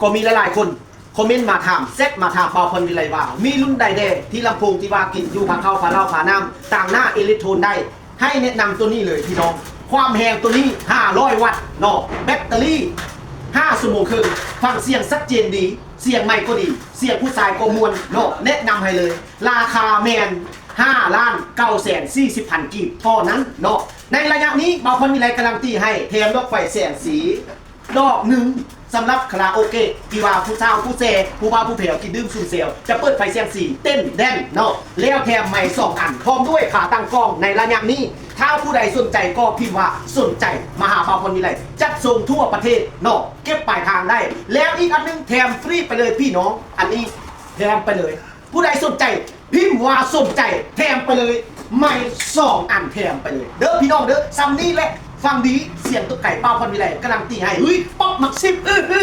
ກໍມີຫຼາຍໆຄົນຄອມເມັນມາຖາມ ແຊັດມາຖາມບ່າວພອນວິໄລວ່າ ມີລຸ້ນໃດແດ່ທີ່ລຳໂພງທີ່ວ່າກິນຢູ່ ພາເຂົ້າພາເຫຼົ້າພານ້ຳ ຕາງໜ້າເອເລັກໂທນໄດ້ ໃຫ້ແນະນຳໂຕນີ້ເລີຍພີ່ນ້ອງ ຄວາມແຮງໂຕນີ້ ຫ້າຮ້ອຍວັດເນາະ ແບັດເຕີຣີຫ້າຊົ່ວໂມງເຄິ່ງ ຟັງສຽງຊັດເຈນດີ ສຽງໄມກໍດີ ສຽງຜູ້ຊາຍກໍມ່ວນເນາະ ແນະນຳໃຫ້ເລີຍ ລາຄາແມ່ນ ຫ້າລ້ານເກົ້າແສນສີ່ສິບພັນກີບເທົ່ານັ້ນເນາະ ໃນໄລຍະນີ້ ບ່າວພອນວິໄລກາລັນຕີໃຫ້ ແຖມດອກໄຟແສງສີ ດອກໜຶ່ງ ສຳລັບຄາຣາໂອເກະ ທີ່ວ່າຜູ້ສາວຜູ້ແຊ ຜູ້ບ່າວຜູ້ແພ້ວກິນດື່ມຊຸມແຊວ ຈະເປີດໄຟແສງສີເຕັ້ນແດນເນາະ ແລ້ວແຖມໄມສອງອັນ ພ້ອມດ້ວຍຂາຕັ້ງກ້ອງໃນໄລຍະນີ້ ຖ້າຜູ້ໃດສົນໃຈກໍພິມວ່າສົນໃຈ ມາຫາບ່າວພອນວິໄລ ຈັດສົ່ງທົ່ວປະເທດເນາະ ເກັບປາຍທາງໄດ້ ແລ້ວອີກອັນໜຶ່ງແຖມຟຣີໄປເລີຍພີ່ນ້ອງ ອັນນີ້ແຖມໄປເລີຍ ຜູ້ໃດສົນໃຈ ພິມວ່າສົນໃຈ ແຖມໄປເລີຍ ໄມສອງອັນແຖມໄປເລີຍ ເດີພີ່ນ້ອງເດີ ສ່ຳນີ້ແຫຼະ ຟັງດີ ສຽງຕົກໄກ່ ບ່າວພອນວິໄລ ກາລັນຕີໃຫ້ ເຮີ້ຍ ປັອບມັກສິບ ອື ອື.